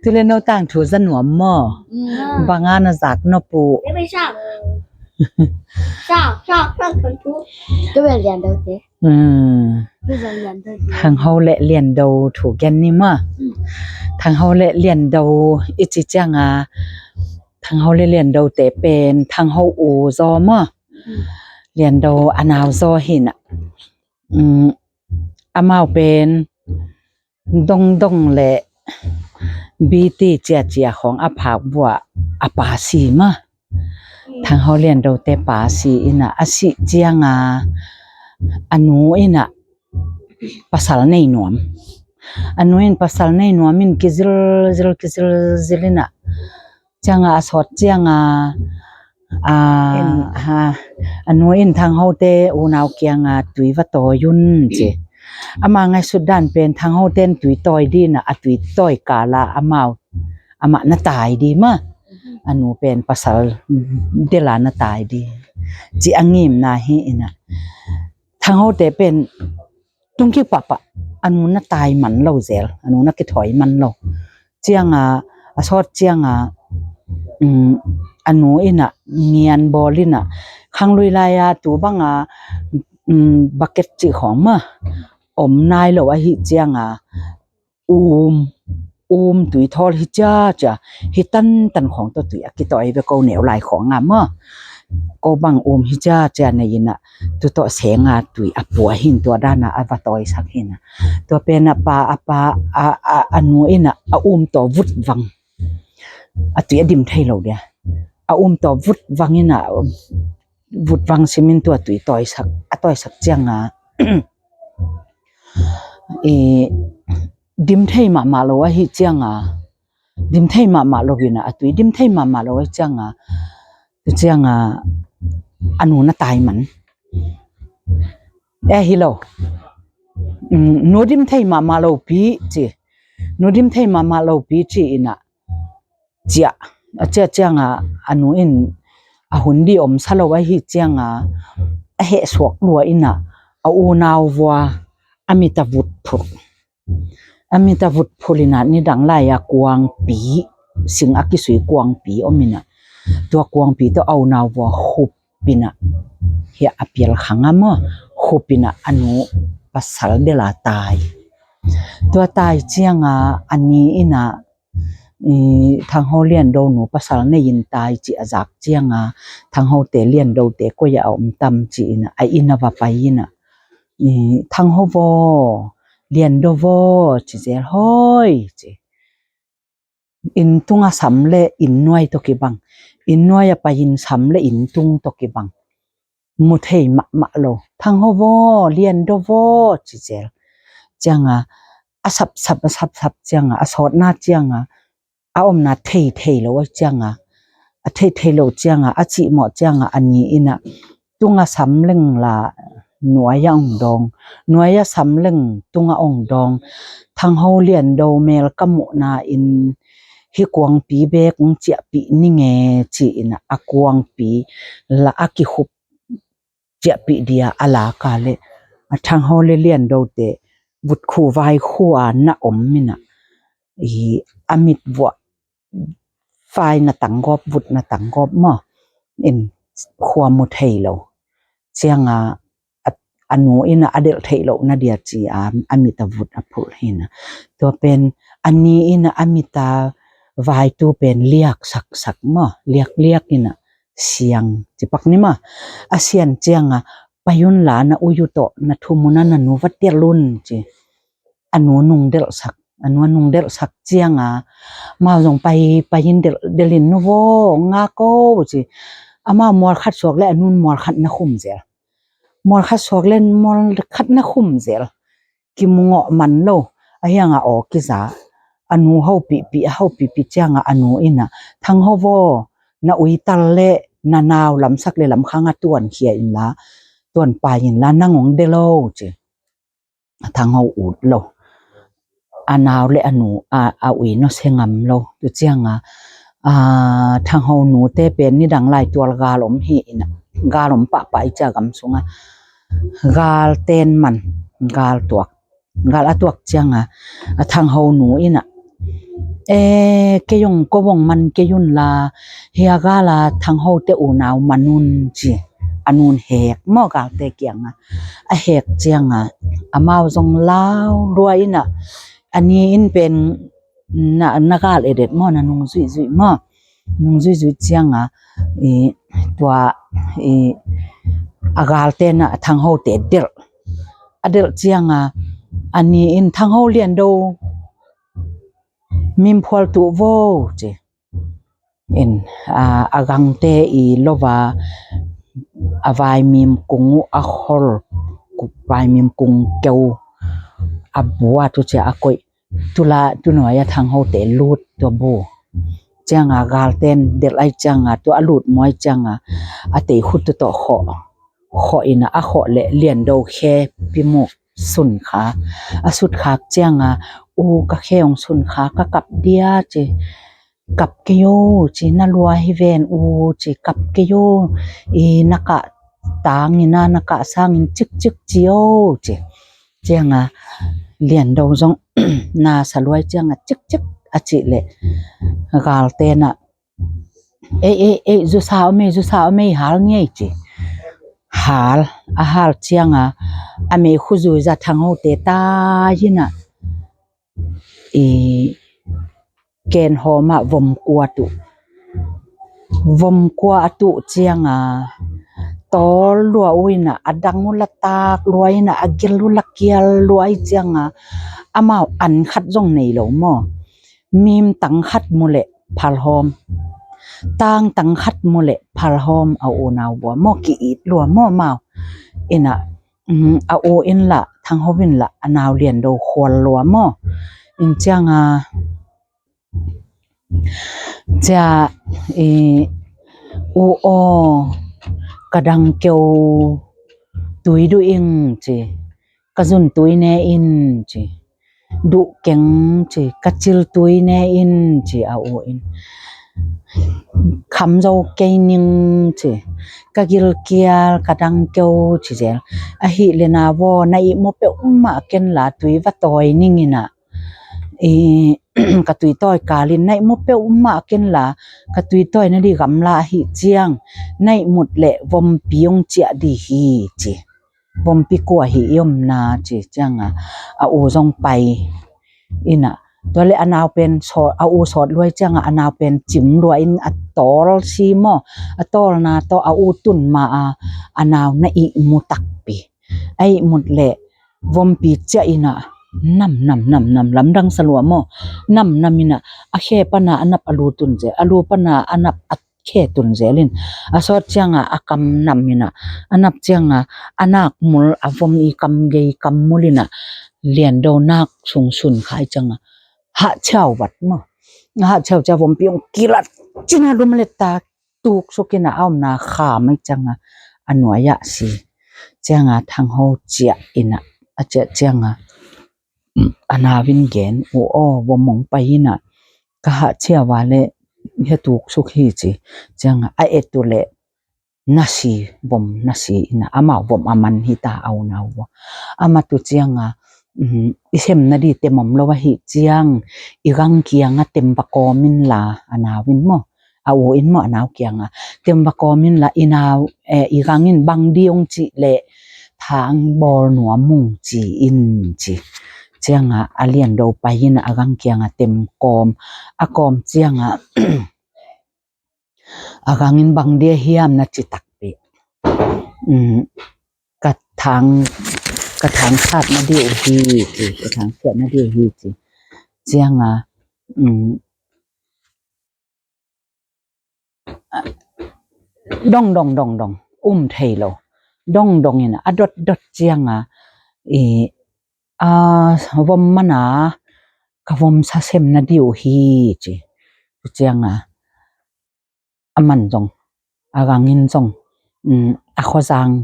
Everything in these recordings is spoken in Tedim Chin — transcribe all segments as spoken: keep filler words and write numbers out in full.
Tu le no tangthu za nuam maw? Banga na zak nop uh. Thangho le Liando thu gen ni maw? Thangho le Liando i ci cianga, Thangho le Liando te pen Thangho u zaw maw? Liando a nau zaw hi na. Amau pen dongdong le biti ciacia khong a phak vua a pa si maw? Thangho Liando te pa si ina, a si cianga a nu ina pasal nei nuam. A nu in pasal nei nuam in kizil zil kizil zil ina, cianga a sawt cianga a nu in Thangho te unau kianga tui va tawi un ci. Ama ngaihsut dan pen Thangho ten tui tawi dina, a tui tawi kala amau amah na tai di maw? A nu pen pasal dela na tai di ci a ngimna hi ina. Thangho te pen tungkik pahpah a nu na tai man lo zel, a nu na kithawi man lo. Cianga a sawt cianga a nu ina ngian bawl ina, khanglui lai-a tu banga bucket cih khawng maw om nai lo ahi cianga um um tui thawl hi ciacia, hi tantan khawng tawh tui a kitawi ve ko neu lai khawng a maw? Ko bang um hi ciacia nei ina, tu tawh senga tui a pua hin tua dana a va tawisak hina. Tua pena pa a pa a nu ina a um tawh vut vang, a tui a dim thei lo dia. A um tawh vut vang ina, vut vang simin tua tui tawisak, a tawisak cianga i dim thei mahmah lo ahi cianga, dim thei mahmah lo ina, a tui dim thei mahmah lo ahi cianga, tu cianga a nu na tai man. E hi lo. Nu dim thei mahmah lo pi ci, nu dim thei mahmah lo pi ci ina, ciah a ciah cianga a nu in a hun di om sa lo ahi cianga a heh suak lua ina, a unau vua a mit a vut phulh. A mit a vut phulh ina nidang lai-a kuangpi, sing a kisui kuangpi om ina, tua kuangpi tawh a unau vua khup ina, hia a pial khanga maw, khup ina a nu pasal dela tai. Tua tai cianga a ni ina Thangho Liando nu pasal nei in tai ci a zak cianga, Thangho te Liando te koi a om tam ci ina, a ina va pai ina, Thangho vaw, Liando vaw ci zel hoi ci. Inn tunga sam le inn nuai tawh kibang, inn nuai a pai in sam le inn tung tawh kibang, mu thei mahmah lo. Thangho vaw, Liando vaw ci zel. Cianga a sapsap a sapsap cianga, a sawtna cianga, a omna thei thei lo a cianga, a thei thei lo cianga, a cihmawh cianga a ni ina, tunga sam leng la nuai a ong dawng, nuai a sam leng tunga ong dawng. Thangho Liando mel ka muhna in hi kuangpi bek ong ciahpih ninge ci ina, a kuangpi la a kikhup ciahpih dia a laka le a Thangho le Liando te vut khu vai khua na om ina, a mit vuah vai na tanggawp, vut na tanggawp maw, in khua mu thei lo. Cianga a nu ina a delh theih loh na dia ci a, a mit a vut a phulh hina. Tua pen a ni ina a mit a vaitu pen liak saksak maw, liak liak ina siang ci pak ni maw. A sian cianga pai un la na uyu tawh na thumuna na nu va tial un ci. A nu nung delhsak, a nu a nung delhsak cianga mau zong pai pai in delh, delh in nu vaw nga ko ci. Amau mual khat suak le a nun mual khat na khum zel. Mual khat suak le mual khat na khum zel. Kimungawh man lo. A hianga aw kiza. A nu hopihpih, a hopihpih cianga a nu ina, Thangho vaw, na uital le na nau lamsak le lamkhanga tuan khia inla, tuan pai inla, nang ong de lo ci. Thangho ut lo. A nau le a nu a, a ui no se ngam lo. Tu cianga a Thangho nu te pen nidang lai tual gal om hi ina, gal om pahpah i cia gam sunga gal ten man, gal tuak gal a tuak cianga, a Thangho nu ina, "E, kei ong ko bong man kei un la, hia gal a Thangho te unau man un," ci. A nun hek maw, galte kianga. A hek cianga, amau zong lau lua ina, a ni in pen na, na gal edet maw, na nung zuihzuih maw. Nung zuihzuih cianga, i, tua, i, a galte na a Thangho te delh. A delh cianga, a ni in, "Thangho Liando, mim phual tuh vo," ci. In, a, a gangte i lova, a vaimim kung uh a khol, vaimim kung keu, a bua tu cia a koih, tula, tunuai a Thangho te lut tua bu. Cianga galten delh ai cianga, tua a lut muai cianga, a tei khut tu tawh khoh. Khoh ina a khoh le Liando khe pimuk sun kha. A sut khak cianga, "U, ka khe ong sun kha, ka kap dia," ci. "Kap kei o," ci, "na lua hi ven U," ci, "kap kei o, i na kah tangin a, na kah sangin cikcik ci o," ci. Cianga Liando zong na sa luai cianga cikcik a cih le galte na, "Ei, ei, ei, zusa om ei, zusa om ei, hal ni ei," ci. Hal, a hal cianga, a mei khuzui za Thangho te ta ina, i, ken hawma vom kua tuh. Vom kua a tuh cianga, tawl lua uh ina, a dang uh la tak lua ina, a gil uh la kial lua i cianga, amau an khat zong nei lo maw. Mim tang khat mu le phalhawm. Tang tang khat mu le phalhawm a unau bua maw, ki-it lua maw amau. Ina, um, a u in la, Thangho in la, a nau Liando khual lua maw. In cianga, cia, i, "U aw, ka dang keu tui duh ing," ci. "Ka zun tui ne in," ci. "Duh keng," ci. "Ka cil tui ne in," ci a u in. "Kham zo kei ning," ci. "Ka gilkial, ka dang keu," ci zel. "Ahih le na vaw, na ihmu peuhmah ken la tui va tawi ning ina, i, ka tui tawi kalin, na ihmu peuhmah ken la ka tui tawi na di gamla ahih ciang, na ihmut le vompi ong ciah di hi," ci. "Vompi kua hi i omna," ci cianga, a u zong pai ina. Tua le a nau pen sawt, a u sawt luai cianga, a nau pen cim lua in a tawl si maw. A tawlna tawh a u tun ma a, a nau na ihmu takpi. A ihmut le vompi ciah ina, nam, nam, nam, nam, lamdang sa lua maw. Nam, nam ina, a khe pana a nap a lu tun zel, a lu pana a nap a khe tun zelin, a sawt cianga a kam nam ina, a nap cianga a nak mul, a vom i kam gei kam mul ina, Liando nak sung sun khai cianga, hah ciau vat maw. Hah ciau cia vompi ong kilat cina lum le ta tuk suk ina a omna kha mai cianga, a nuai ah si. Cianga Thangho ciah ina, a ciah cianga, a nau in gen, "U aw, vom ong pai ina, ka hah ciau va le hia tuk suk hi," ci. Cianga a et uh le na si, vom na si ina, amau vom a man hi ta a unau vaw. Amat uh cianga, um, i sem na di tem om lo ahih ciang, i gang kianga tem va kawm in la, a nau in maw, a u in maw, a nau kianga, "Tem va kawm in la, i nau, eh, i gang in bang di ong cih le thang bawl nuam ung," ci in, ci. Cianga a Liando pai ina a gang kianga tem kawm. A kawm cianga, "A gang in bang dia hiam na ci takpi. Um, ka thang, ka thang sat na di uh hi," ci, "ka thang sat na di uh hi," ci. Cianga, um, dong, dong, dong, dong, um thei lo. Dong, dong ina, a dot, dot cianga, i, "A, vom mana, ka vom sa sem na di uh hi," ci. Cianga, a man zong, a gang in zong, um, a khuazang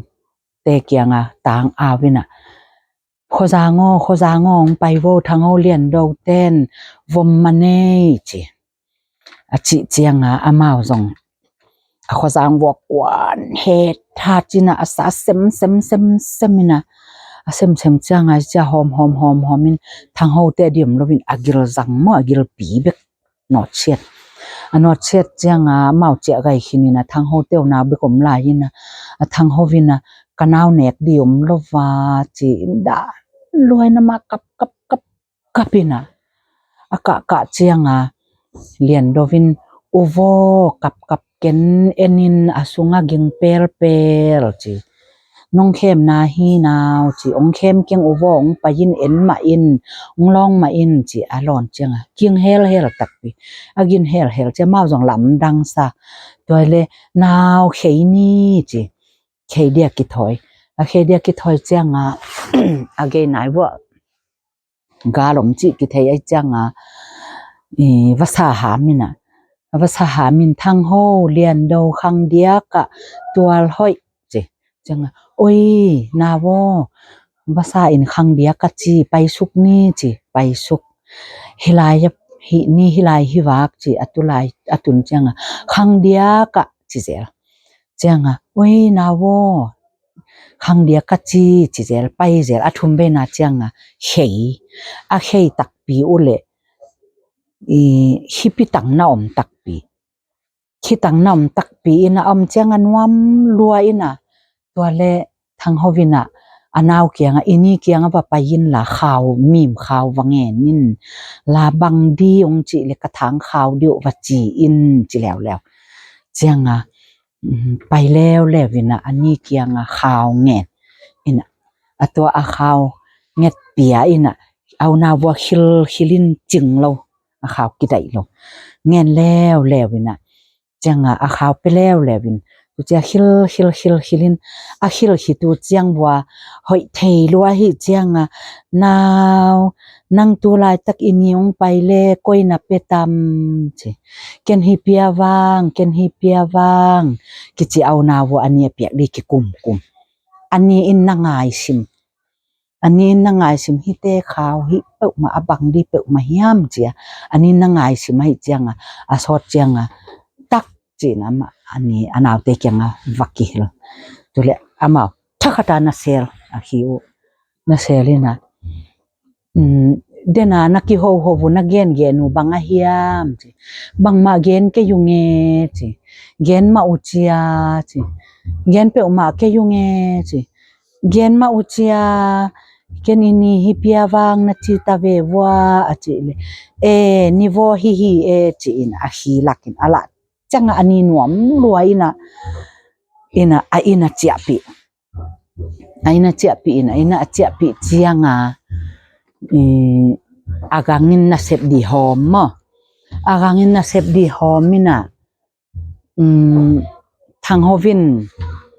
te kianga tang au ina, "Khuazang aw, khuazang aw, ong pai vo, Thangho Liando ten vom man ei," ci. A cih cianga amau zong a khuazang vua kuan het hat cina, a sa sem, sem, sem, sem ina, a semsem cianga cia hawm hawm hawm hawm in Thanghote a diam loin a gil zang maw, a gilpi bek nawtsiat. A nawtsiat cianga amau ciah gai khinin a Thanghote unau bek om lai ina a Thangho ina ka nau nek di om lo va ci in dan luaina mah kap kap kap kap ina a kah kah cianga Liandovin uvo kap kap ken enin a sunga ging pel pel ci. Nong khemna hi nau ci, ong khem keng uvo, ong pai in en mah in, ong lawng mah in ci a lawn cianga ging hel hel takpi. A ging hel hel cia mau zong lamdang sa. Tua le nau khei ni ci. Khei dia kithawi. A khei dia kithawi cianga a gei nai vua galom cih kithei ai cianga vasa ham ina vasa ham in Thangho Liando khang diaka tual hoih ci. Cianga oi nau aw, vasa in khang diaka ci, paisuk ni ci, paisuk. Hilai hi ni, hilai hi vak ci, a tulai a tun cianga khang diaka ci zel. Cianga oi nau aw, khang diaka ci ci zel, pai zel. A thum veina cianga khei. A khei takpi uh le hipi tang na om takpi. Khitang na om takpi ina om cianga nuam lua ina tua le Thangho ina a nau kianga, ini kianga va pai in la khau, mim khau va ngen in la, bang di ong ci le ka thang khau diu va ci in ci leuleu. Cianga pai leuleu ina a ni kianga khau ngen ina a tua a khau nget pia ina au nau vua khil khilin cing lo. A khau kidaih lo. Ngen leuleu ina cianga a khau pe leuleu in tu cia khil khil khil khilin a khil khi tu ciang vua hoih thei lua hi cianga nau nang tu laitak ini ong pai le koi na pe tam ci. Ken hi pia vang, ken hi pia vang kici au nau vua a ni a piak di kikum kum. A ni in na ngaisim. A ni in na ngaisim hite khau hi peuhmah a bang di peuhmah hiam cia. A ni in na ngaisim ahi cianga a sawt cianga tak cina amah a ni a naute kianga va kihil. Tule amau thakhat a na sel a khi uh na sel ina dena na kihoho uh na gen gen uh bang a hiam ci. Bangmah gen kei uh nge ci. Gen mah uh cia ci. Gen peuhmah kei uh nge ci. Gen mah uh cia. Ken ini hi pia vang na ci ta ve vua a ci le e ni vaw hi hi e ci in a hi lakin a lah cianga a ni nuam lua ina ina a ina ciahpih. A ina ciahpih ina ina a ciahpih cianga a gangin na sep di hawm maw. A gangin na sep di hawm ina Thanghovin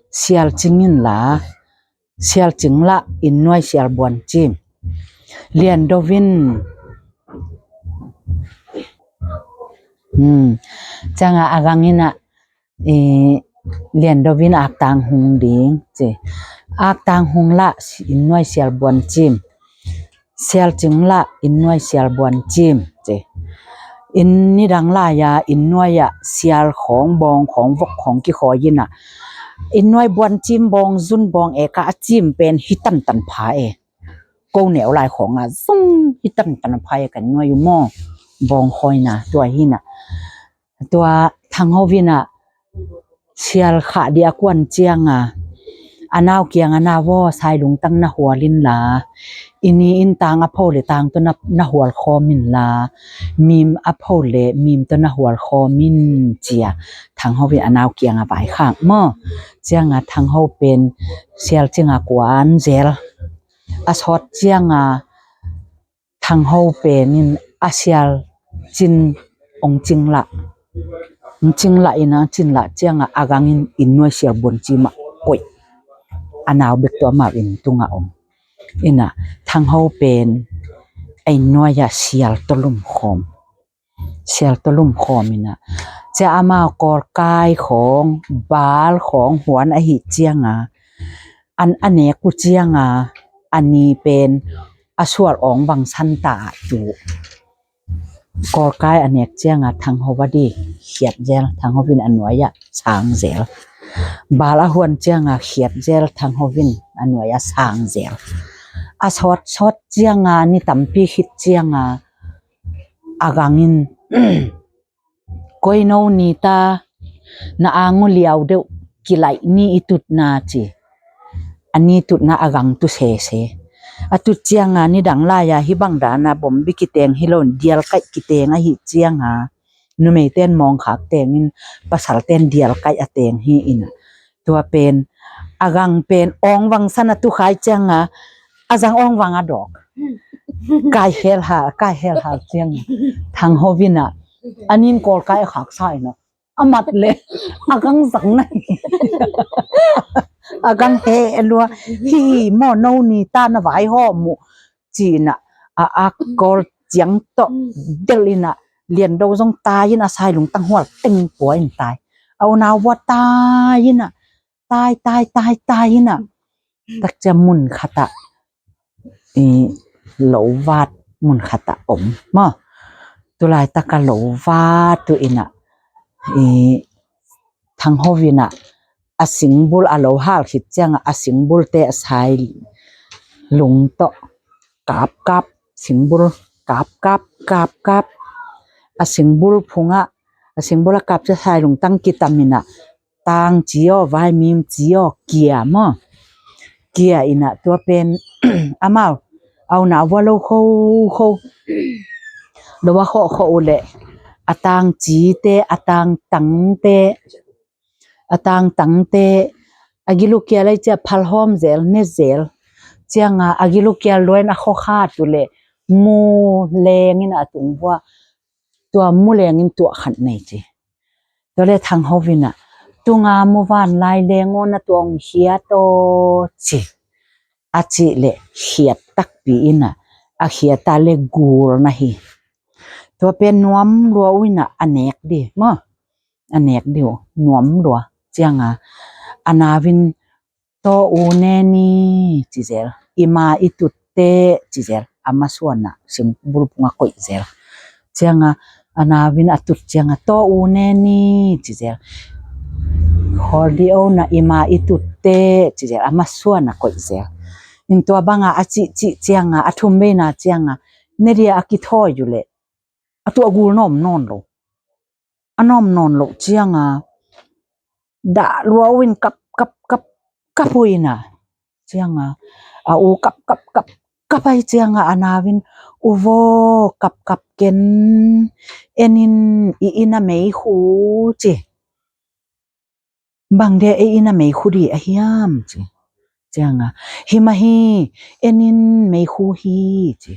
sial cingin la sial cing lah inn nuai sial buan cim. Liandovin cianga a gangin a Liandovin aktang hung ding ci. Aktang hung lah inn nuai sial buan cim. Sial cing lah inn nuai sial buan cim ci. Inn nidang lai-a inn nuai-ah sial khawng bawng khawng vok khawng kikhawi ina inn nuai buan cim bawng zun bawng eka a cim pen hi tantan pha e. Ko neu lai khawnga zung hi tantan pha e kan nuai uh maw. Bawng khawina tua hina tua Thanghovin a sial khah di a kuan cianga a nau kianga nau aw, sai lungtang na hual inla ini in tang a pho le tang tawh na hual khawm inla mim a pho le mim tawh na hual khawm in cia Thanghovin a nau kianga vaikhak maw. Cianga Thangho pen sial cinga kuan zel a sawt cianga Thangho penin a sial cin ong cinglah ong cinglah ina cinglah cianga a gangin inn nuai sial buan cimah koih. A nau bek tawh amau inn tunga om ina Thangho pen a inn nuai-a sial tawh lumkhawm. Sial tawh lumkhawm ina cia amau kawlkai khawng bal khawng huan ahi cianga an a nek uh cianga a ni pen a sual awng bang santa ah tu kawlkai a nek cianga Thangho va di khiat zel, Thanghovin a nuai-ah sang zel. Bal a huan cianga khiat zel, Thanghovin a nuai-ah sang zel. a sawtsawt cianga ni tampi khit cianga a gang in, "Koi no ni ta, na ang uh liau deuh kilaih ni i tutna," ci. A ni tutna a gang tu sese. A tut cianga nidang lai-a hih bang dana bombi kiteng hi lo, dialkaih kiteng ahih cianga numeite'n mawngkhak tengin, pasalte'n dialkaih a teng hi ina. Tua pen a gang pen awng vangsan a tukhai cianga a zang awng vang a dawk. Kai helhal, kai helhal cianga Thang Ho Vin a, a nin kawlkai a khaksa ina, a mat le a gang zang na hi. A gang he e lua, "Hi maw, no ni ta, na vaihawm uh," ci ina, a ak kawl ciang tawh del ina, Lian Do zong tai ina, a sai lungtang hual teng pua in tai. A unau vua tai ina, tai, tai, tai, tai ina. Takcia mun khata, i, lo vat mun khata om maw. Tulai taka lo vat tu ina, i, Thang Ho Vin a, a singbul a lo hal khit cianga a singbulte a sai lung tawh kap kap, singbul kap kap, kap kap. A singbul phunga, a singbul a kap cia sai lungtang kitam ina, tang ci aw, vaimim ci aw, kia maw. Kia ina tua pen amau a unau vua lo kho kho, lo a kho kho uh le, a tang cite, a tang tangte, a tang tangte a gilukial ai cia phalhawm zel, ne zel. Cianga a gilukial luain a kho khat uh le, mu lengin a tung vua, tua mu lengin tuah khat nei ci. Tua le Thang Ho Vin a, "Tunga mu van lai leng aw, na tuang hiat aw," ci. A cih le hiat takpi ina, a hiat a le gul na hi. Tua pen nuam lua uh ina a nek di maw. A nek di uh nuam lua. Cianga a nau in, "Taw u ne ni," ci zel. "I ma i tutte," ci zel. A masuana singbul phunga koih zel. Cianga a nau in a tut cianga, "Taw u ne ni," ci zel. "Khawl di o na, i ma i tutte," ci zel. A masuana koih zel. In tua banga a cih cih cianga, a thum veina cianga ne dia a kithawi uh le, a tuah gul nawm nawn lo. A nawm nawn loh cianga dah lua uh in kap kap kap kap uh ina. Cianga a u kap kap kap kap ai cianga a nau in, "U vaw, kap kap ken, en in, i inn a meikhu," ci. "Bang dia ei inn a meikhu di a hiam?" ci. Cianga, "Hi mah hi, en in, meikhu hi," ci.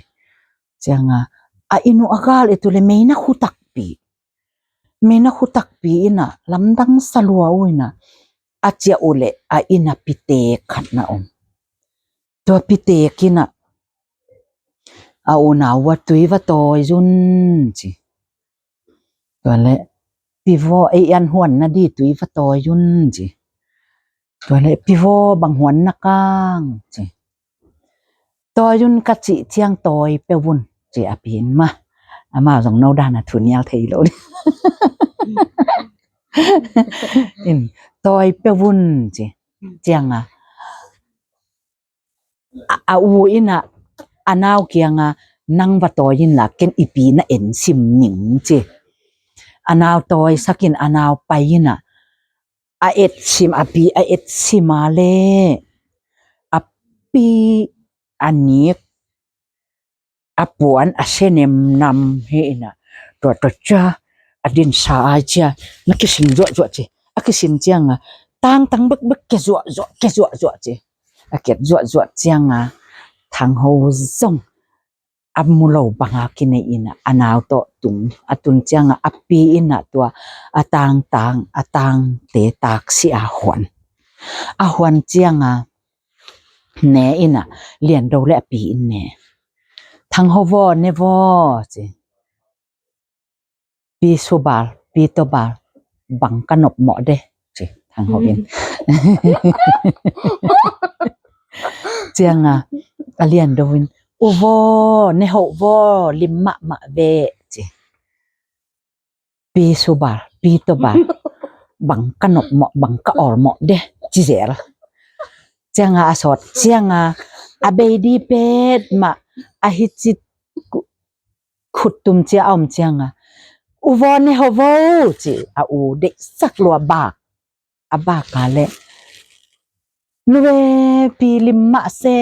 Cianga a inn uh a gal et uh le, meina khu takpi, meina khu takpi ina lamdang sa lua uh ina, a ciah uh le a inn a pitek khat na om. Tua pitek ina a unau vua, "Tui va tawi un," ci. Tua le, "Pi vaw, ei an huan na di, tui va tawi un," ci. Tua le, "Pi vaw, bang huan na kang?" ci. "Tawi un ka cih ciang tawi peuh un," ci a pi in mah. Amau zong no dana thu nial thei lo. In, "Tawi peuh un," ci. Cianga a, a u ina a nau kianga, "Nang va tawi inla ken i pi na en sim ning," ci. A nau tawi sakin a nau pai ina a et sim, a pi a et sim a le, a pi a nik, a puan a se nemnam hi ina, tua tua cia a dinsa ai cia, "Na kisin zuahzuah," ci. A kisin cianga tangtang bekbek, "Ke zuahzuah, ke zuahzuah," ci. A ke zuahzuah cianga Thang Ho zong a mu lo banga kinei ina a nau tawh tung. A tun cianga a pi ina tua a tangtang, a tangte taksi a huan. A huan cianga ne ina, Lian Do le a pi in ne. "Thang Ho vaw, ne vaw," ci. "Pi Subal, Pi Tobal, bang ka nop mawh de," ci Thang Ho in. Cianga a Lian Do in, "U vaw, ne hoh vaw, lim mahmah ve," ci. "Pi Subal, Pi Tobal, bang ka nop mawh, bang ka awl mawh de," ci zel. Cianga a sawt cianga a bei di pet mah a hi ci khuttum cia a om cianga, "U vaw ne ho vo," ci a u deihsak lua bak. A bak a le, "Nu ve, pi lim mah se,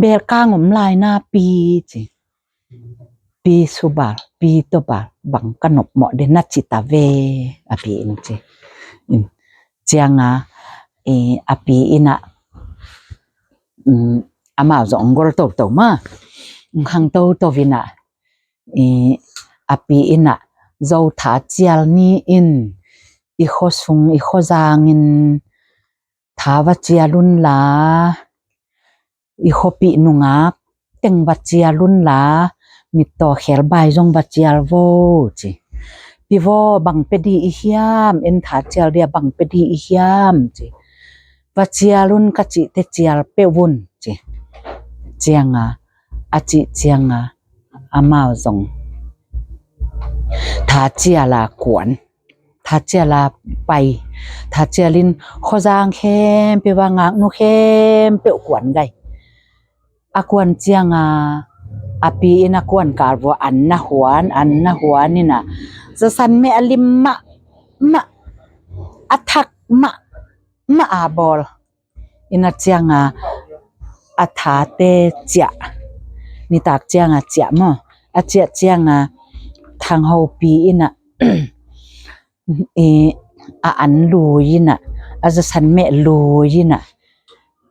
belkang om lai na pi," ci. "Pi subal, pi tobal, bang ka nop mawh de na ci ta ve," a pi in ci. Cianga, eh, a pi ina, um, amau zong gol toto ma, hang toto ina, eh, a pi ina, "Zo tha cial ni in, i khuasung, i khuazangin tha va cial unla, i khuapih nungak teng va cial unla, mittaw khelbai zong va cial vo," ci. "Pi vaw, bang pe di i hiam, en tha cial dia bang pe di i hiam," ci. "Va cial un ka cihte cial peuh un," ci. Cianga, a cih cianga, amau zong tha ciala kuan, tha ciala pai, tha cialin khuazang khempeuh a, ngaknu khempeuh kuan gai. A kuan cianga, a pi in a kuan kal vua an na huan, an na huan ina, zasan meh a lim mah mah, a thak mah mah a bawl. Ina cianga, a thate ciah, nitak cianga ciah maw, a ciah cianga, Thang Ho pi ina, i, a an lui ina, a zasan meh lui ina,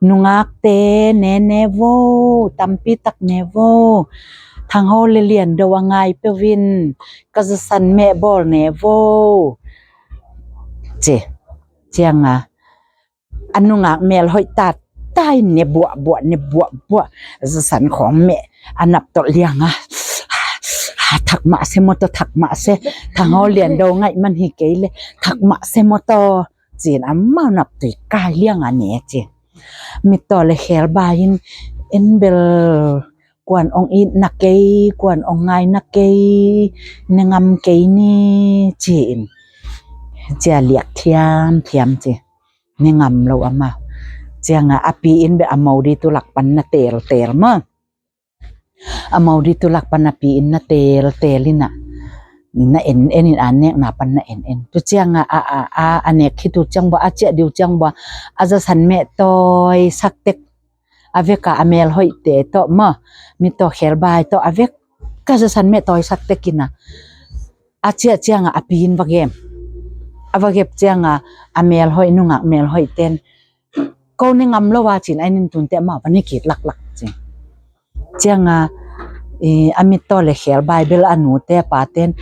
"Nungakte ne ne vo, tampi tak ne vo, Thang Ho le Lian Do a ngai peuh in, ka zasan meh bawl ne vo," ci. Cianga, a nungak mel hoih ta tai ne buah buah, ne buah buah, zasan khawng meh a nap tawh lianga, "Thak mah se maw taw, thak mah se, Thang Ho Lian Do ngaih man hi kei le, thak mah se maw taw," ci-in amau nap tui kai lianga ne ci. Mittaw le khelbai in, "En bel kuan ong it na kei, kuan ong ngai na kei, ne ngam kei ni," ci-in cia liak thiam thiam ci. Ne ngam lo amau. Cianga a pi in beh a modi tulak pan na tel tel maw. A modi tulak pan a pi in na tel tel ina, na en en in a nekna pan na en en. Tu cianga a, a, a, a nek hi tu ciang bua, a ciah diu ciang bua, a zasan meh tawi sak tek a veka a mel hoihte tawh maw, mittaw khelbai tawh a vek ka zasan meh tawi sak tek ina, a ciah cianga a pi in va gem. A va gep cianga a mel hoih, nungak mel hoih ten, "Ko ne ngam lo a," ci-in a inn in tunte amau va ne kik laklak ci. Cianga, i, a mittaw le khelbai bel a nute a paten,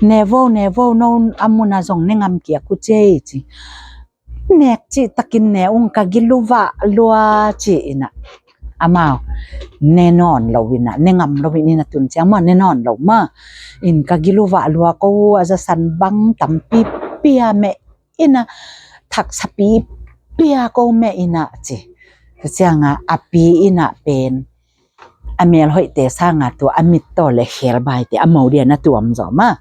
"Ne vo, ne vo, no a muna zong ne ngam kiak uh ci ei," ci. Nek cih takin ne ung, ka gil uh vah lua ci ina, amau ne nawn lo ina, ne ngam lo ina, tun ciang maw ne nawn lo maw. In ka gil uh vah lua, ko a zasan bang tampi pia meh ina, thaksa pi pia ko meh ina ci. Cianga a pi ina pen a mel hoihte sanga tua a mittaw le khelbaite a modia na tuam zaw maw,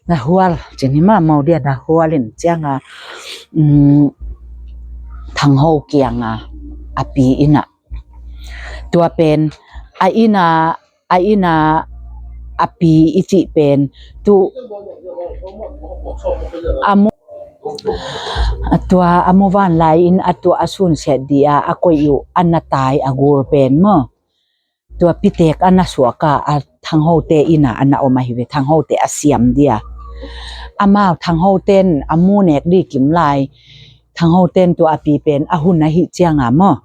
na hual ci ni maw, modia na hual in cianga, um, Thang Ho kianga a pi ina, tua pen a ina, a ina a pi i cih pen tu a mu, a tua a mu van lai in a tua a sunsiat dia a koih uh a na tai a gul pen maw, tua pitek a na suaka a Thang Hote ina a na om ahi ve, Thang Hote a siam dia. Amau Thang Hoten a mu nek di kim lai, Thang Hoten tua a pi pen a hun ahi cianga maw,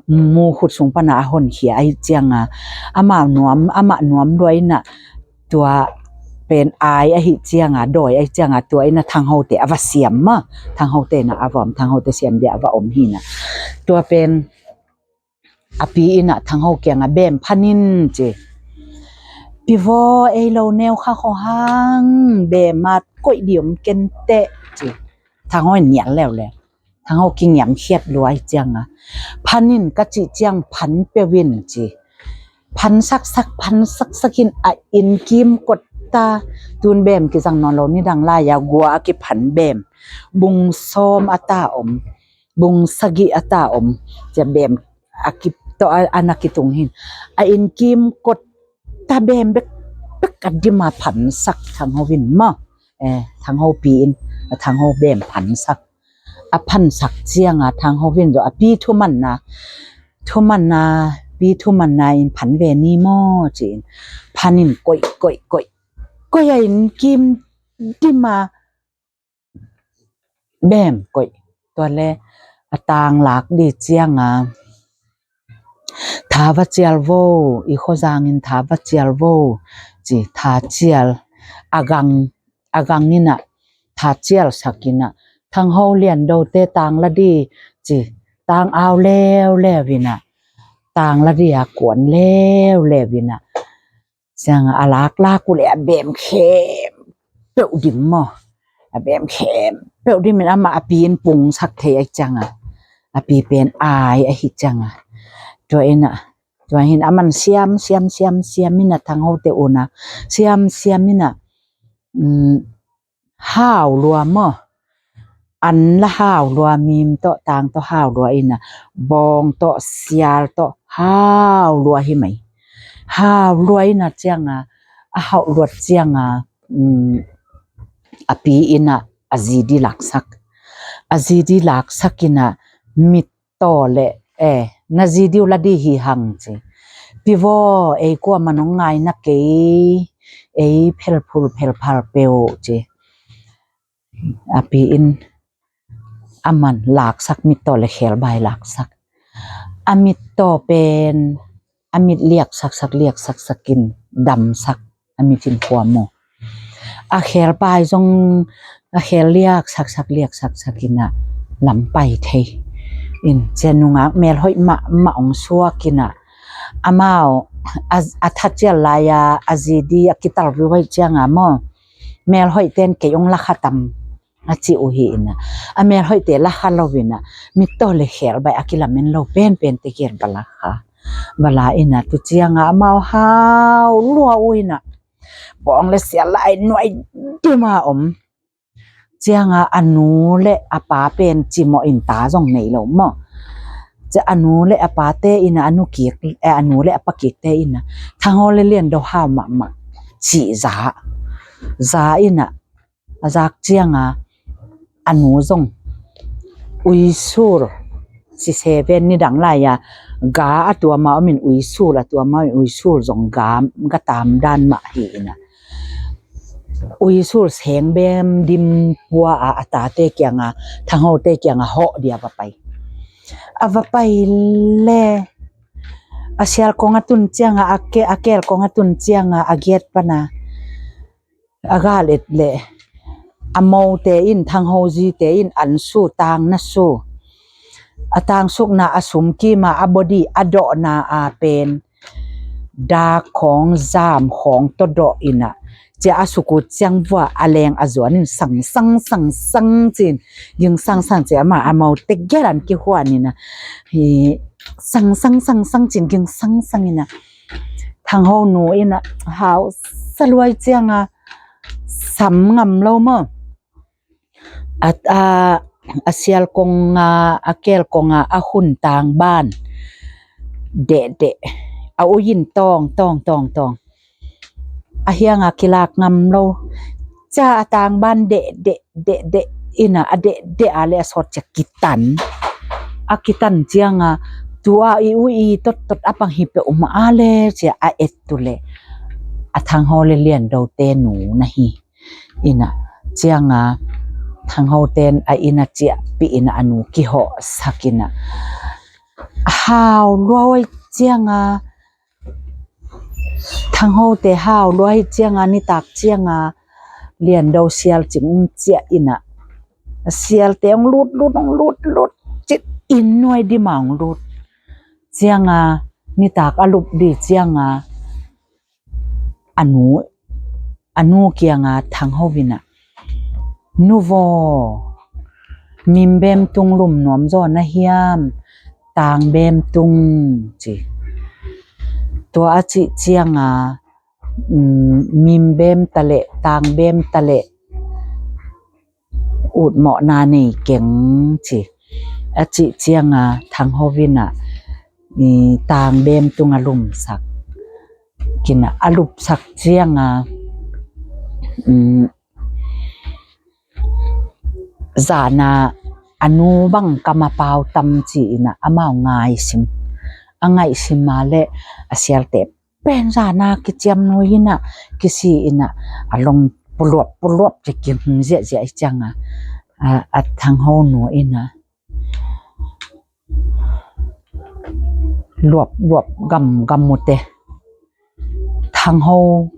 mu khut sung pana a honkhia ahi cianga, amau nuam, amah nuam lua ina, tua pen ai ahi cianga, dawi ahi cianga, tua ina Thang Hote a va siam maw, Thang Hote na a va om, Thang Hote siam dia a va om hi ina. Tua pen a pi ina Thang Ho kianga, "Bem phan in," ci. "Pi vaw, ei lo neu kha kho hang, bem at koih di om kenteh," ci. Thang Ho in nial leuleu. Thang Ho kingiam khiat lua ahi cianga, "Phan in ka cih ciang phan peuh in," ci. Phan saksak, phan saksak in a inn kim kawt ta. Tun bem kizang nawn lo, nidang lai-a gua a kiphan bem bung sawm a ta om, bung sagih a ta om, cia bem a ki, tawh a, a na kitung hin. A innkim kawt ta beem bekbek a dim a phansak Thang Ho in maw. Eh, Thang Ho pi in, a Thang Ho beem phansak. A phansak ciang a Thang Ho in zaw a pi thumanna, thumanna, pi thumanna in phan ve ni maw ci-in. Phan in koih, koih, koih. Koih a innkim dim a beem koih. Tua le a tang lak di ciang a, "Tha va cial vo, i khuazang in tha va cial vo," ci, tha cial, a gang, a gang in a, tha cial sak in a, "Thang Ho Lian Do te tang la di," ci, tang au leuleu in a, tang la di a kuan leuleu in a. Ciang a, a lak lak uh le a beem khempeuh dim maw. A beem khempeuh dim in amah a pi in pungsak thei a ciang a. A pi pen ai ahi ciang a. Tua in a, tua hin a man siam, siam, siam, siam in a Thang Ho te un a. Siam, siam in a. Um, hau lua maw. An la hau lua, mim tawh tang tawh hau lua in a, bawng tawh sial tawh hau lua hi mai. Hau lua in a ciang a, a hauh luat ciang a, um, a pi in a, a zi di laksak. A zi di laksak in a, mit taw le, eh, na zi diu la di hi hang ci. Pi vaw, ei kua man hong ngai na kei, ei phelphul phelphal peuh ci. A pi in a man laksak, mittaw le khebai laksak. A mittaw pen a mit liaksaksak, liaksaksak in damsak, a mit in khuam uh. A khelbai zong a khel liaksaksak, liaksaksak in a lam pai thei. In cia nungak melhoih mahmah hong suak in a, amau a, a tha cial lai a, a zi di a kital viuhai ciang a maw, melhoih ten kei hong lakha tam a ci uh hi in a. A melhoih te lakha lo in a, mittaw le khelbai a kilamen lo penpen te kiel ba lakha. Ba la in a, tu ciang a amau hau lua uh in a. Bawng le sial lai nuai dim a om. Ciang a a nu le a pa pen cimawh in ta zong nei lo maw. Cia a nu le a pa te in a, a nu kik, eh, a nu le a pa kik te in a, Thang Ho le Lian Do hau mahmah ci za. Za in a, a zak ciang a, a nu zong uisul, sise ven nidang lai a, ga a tuam a om in uisul, a tuam a om in uisul zong ga, ga tam dan mah hi in a. Uisul seng bem dim pua a, a tate kiang a, Thang Ho te kiang a hawh dia va pai. A va pai le, a sial kong a tun ciang a, a ke, a kel kong a tun ciang a, a giat pan a, a gal et le, a mote in, Thang Ho zite in an su, tang na su. A tang sukna a sum kim a, a body a dawhna a pen dak khawng, zam khawng tawh dawh in a, cia a suk uh ciang vua a leng a zuan in sang sang sang sang cin, ging sang sang cin, amah a mote giat an kihuan in a, hi sang sang sang sang cin, ging sang sang in a. Thang Ho nu in a hau sa luai ciang a, sam ngam lo maw. A, a, a sial kong a, a kel kong a, a hun tang ban dehdeh, a ui in tawng tawng tawng tawng. A hiang a kilak ngam lo. Cia a tang ban dehdeh, dehdeh in a, a dehdeh a le a sawt cia kitan. A kitan ciang a, tu a i ui i tot tot a pang hi peuh mah a le cia a et tu le, a Thang Ho le Lian Do te nu na hi. In a, ciang a, Thang Ho ten a in a ciahpih in a, a nu kihawhsak in a. Hau luai ciang a, Thang Ho te hau luai ciang a, nitak ciang a, Lian Do sial cing ciah in a. Sial te hong lut lut, hong lut lut, cit in nuai dim a hong lut. Ciang a, nitak a lup di ciang a, a nu, a nu kiang a Thang Ho in a, "Nu vaw, mim bem tung lum nuam zaw na hiam, tang bem tung," ci. Tua a cih ciang a, um, mim bem ta leh, tang bem ta leh, ut mawhna nei keng ci. A cih ciang a Thang Ho in a, i, tangbem tung a lumsak. Kina a lupsak cianga, um, zana a nu bang kam a pau tam ci ina amau ngaisim. A ngaihsim a le a sialte pen zana kiciam nu ina kisi ina a long puluap puluap ci kihung ziahziah i cianga, a, a Thangho nu ina luap luap gam gam mute. Thangho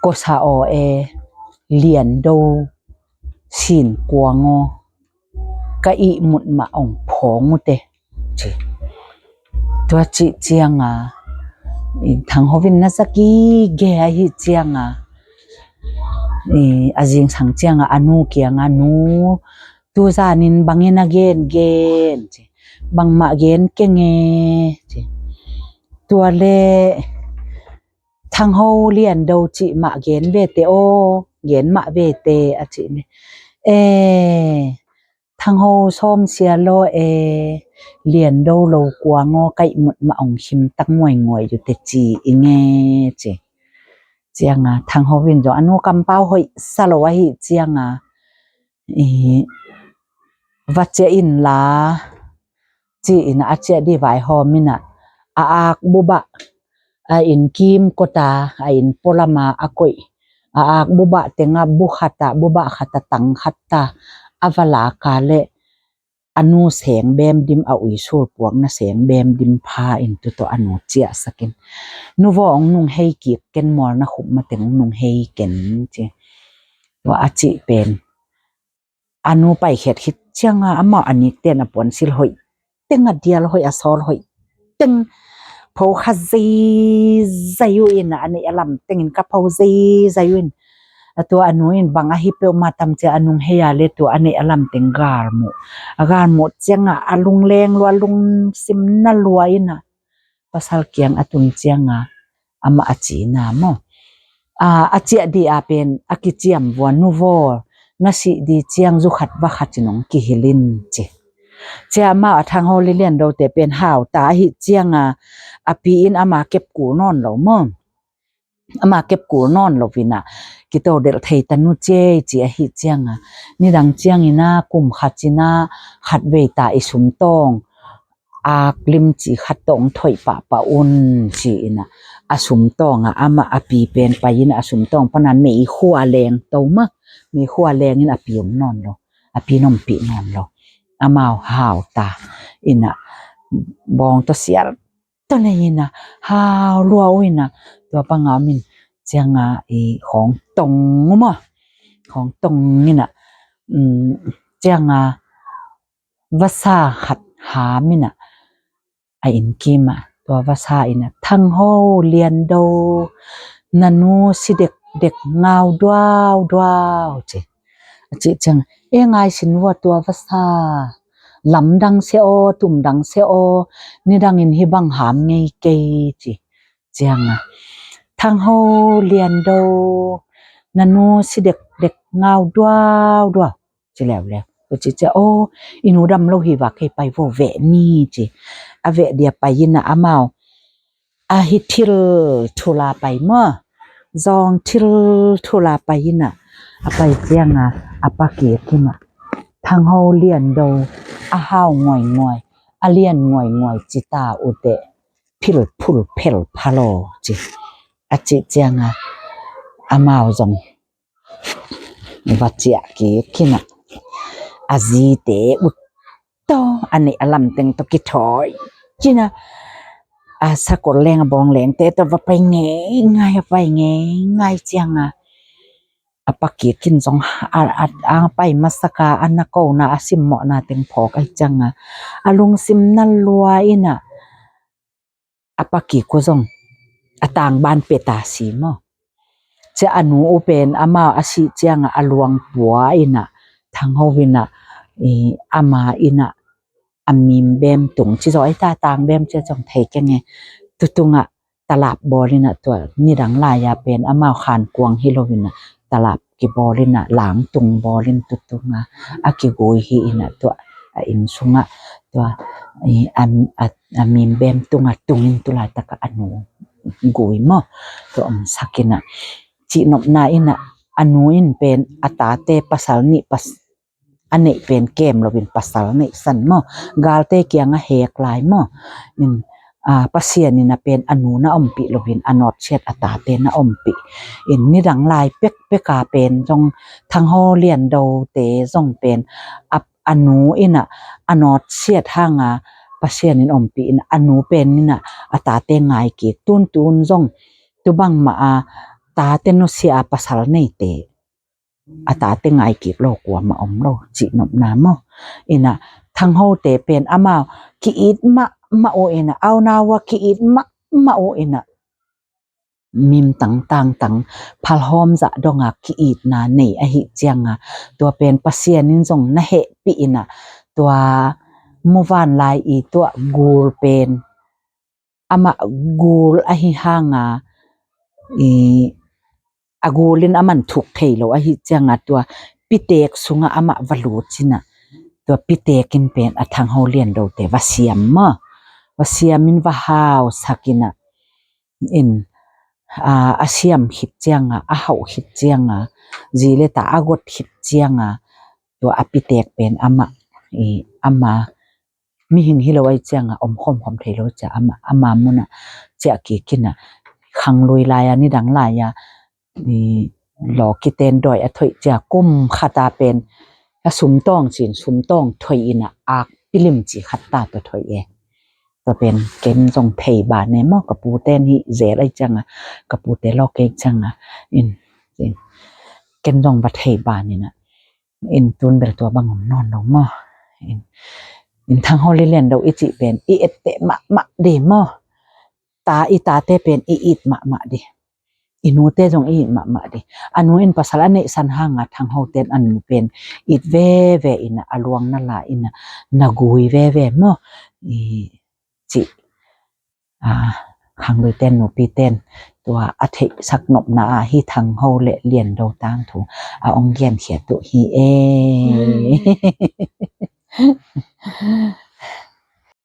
kosa aw e, Liando sin kuang aw, ka ihmut mah ong phawng ute ci. Tua cih cianga, i, Thangho vin na za gige ahi cianga, i, a zingsang cianga a nu kianga, nu, tu zanin bangin a gen gen ci. Bangmah gen kenge ci. Tua le Thangho Liando cih mah gen vete aw, gen mah vete a cih ne. E, Thangho sawm sia law e, Liando lo kuang aw, ka ihmut mah ong him tak nguai nguai ute ci i nge ci. Cianga Thangho vin zong a nu kampau hoih sa lo ahi cianga, i, va ciah in la ci ina a ciah di vaihawm ina a ak bubah, a inn kim kota, a inn polama a koih, a ak bubah tenga bu khata, bubah khata, tang khata a va laka le a nu seng bem dim, a uisul puakna seng bem dim pha in tuto a nu ciahsakin, nu vaw ong nung hei kik ken, mualna khup mateng ong nung hei ken ci. Tua a cih pen a nu paikhiat khit cianga amau a nikten a puansil hoih teng, a dial hoih, a sawl hoih teng pho kha zeizai uh in, a neih a lam tengin ka pho zeizai uh in. A tua a nu in bang ahi peuhmah tam cia a nung hei a le tua a neih a lam teng galmuh. A galmuh cianga a lungleng lua, a lungsim na lua ina pasal kiang a tun cianga amah a cina maw? A, a ciah di a pen a kiciam vua, nu vaw, na sih di ciang zu khat va khat in ong kihilin ci. Cia amau a Thangho le Liandote pen hau ta ahi cianga a pi in ama kep kul nawn lo maw? Ama kep kul nawn lo vina kito delh thei ta nu ciei ci ahi cianga, nidang ciangina kum khat cina khat vei ta i sumtawng ak limci khat tawh ong thoih pahpah un ci ina a sumtawnga amah a pi pen pai ina a sumtawng pana meikhua leng to ma, meikhua lengin a pi om nawn lo, a pi nompih nawn lo. Amau hau ta ina bawng tawh sial tawh nei ina hau lua uh ina tua panga min cianga i khawng tong uma, khawng tong ina, um, cianga vasa khat ham ina a inn kima tua vasa ina, Thangho, Liando, na nu si dekdek, ngau duauduau ci. A cih ciang e, ngai sin vua tua vasa, lamdang se aw, tumdang se aw, nidangin hibang ham ngei kei ci. Cianga Thangho, Liando, na nu si dekdek, ngau duauduau ci leuleu. Tua ci cia aw, i nu dam lo hi vak hei pai vo veh ni ci. A veh dia pai ina amau a hi thil thula pai maw? Zawng thil thula pai ina a pai cianga a pakik ina Thangho, Liando a hau nguainguai, a lian nguainguai ci ta ute, philphul phel phalo ci. A cih cianga amau zong va ciah kik ina a zite ut tawh a neih a lamteng tawh kithawi cina a sakol leng a bawng lengte tawh va pai ngeingai, a pai ngeingai cianga a pakik in zong a, a, a pai masaka a na kona a simmawhna teng phawk ahi cianga a lungsim na lua ina a pakik uh zong a tangban peta si maw? Cia a nu uh pen amau a sih cianga a luang pua ina Thangho ina, i, ama ina a mim bem tung ci zaw ahi ta, tang bem cia zong thei kenge. Tutunga talap bawl ina tua nidang lai-a pen amau khan kuang hi lo ina talap kibawl ina langtung bawl in tutunga a kigui hi ina tua a inn sunga Tua a mim bem tungah tungin tu laitakah a nu gui maw, tua om sakin ah, cihnopna in ah a nu in pen a tate pasal nih a neih pen kem loin pasal neihsan maw, galte kiangah hek lai maw. In Pasian in a pen a nu na ompih loin a nawtsiat a tate na ompih. In nidang lai pekpeka pen zong Thang Ho Lian Do te zong pen a a nu in ah a nawtsiat hanga Pasian in ompih in a nu pen in ah a tate ngai kik. Tuntun zong tu bangmah a tate nusia a pasal neite a tate ngai kik lo kuamah om lo cihnopna maw. In ah Thang Ho te pen amau ki-it mahmah uh in ah, au nau ah ki-it mahmah uh in ah, mim tangtang tang phalhawm zah donga ki-itna nei ahih cianga, tua pen Pasian in zong na hehpih in ah, tua muvanlai i tuah gul pen amah gul ahi hanga, a gul in aman thuk thei lo ahih cianga, tua pitek sungah amah va lut in ah, tua pitek in pen a Thang Ho Lian Do te va siam maw, va siam in va hausak in ah, in a siam khit cianga, a hauh khit cianga, zi le ta a got khit cianga, tua a pitek pen amah, ama mihing hi lo ahih cianga om khawmkhawm thei lo cia, ama munah ciah kik in ah, khanglui lai-a nidang lai-a lawkiten dawi a thoih cia, kum khata pen a sumtawng cin sumtawng thoih in ah, akpi limci khat ta tua thoih e. Tua pen ken zong thei ban e maw, ka puten hih zel ahih cianga, ka pute lawk ahih cianga, in ken zong va thei ban in ah, in tun bel tua bang om nawn lo maw. In Thang Ho Lian Do i cih pen i etteh mahmah di maw. Ta, i tate pen i it mahmah di, i nute zong i it mahmah di. A nu in pasal a neihsan hanga Thang Ho ten a nu pen it veve in ah, a luang na la in ah, na gui veve maw, i cih. Khanglui ten, nupi ten tua a theihsak nopna ah hih Thang Ho le Lian Do tangthu a ong genkhiat uh hi e.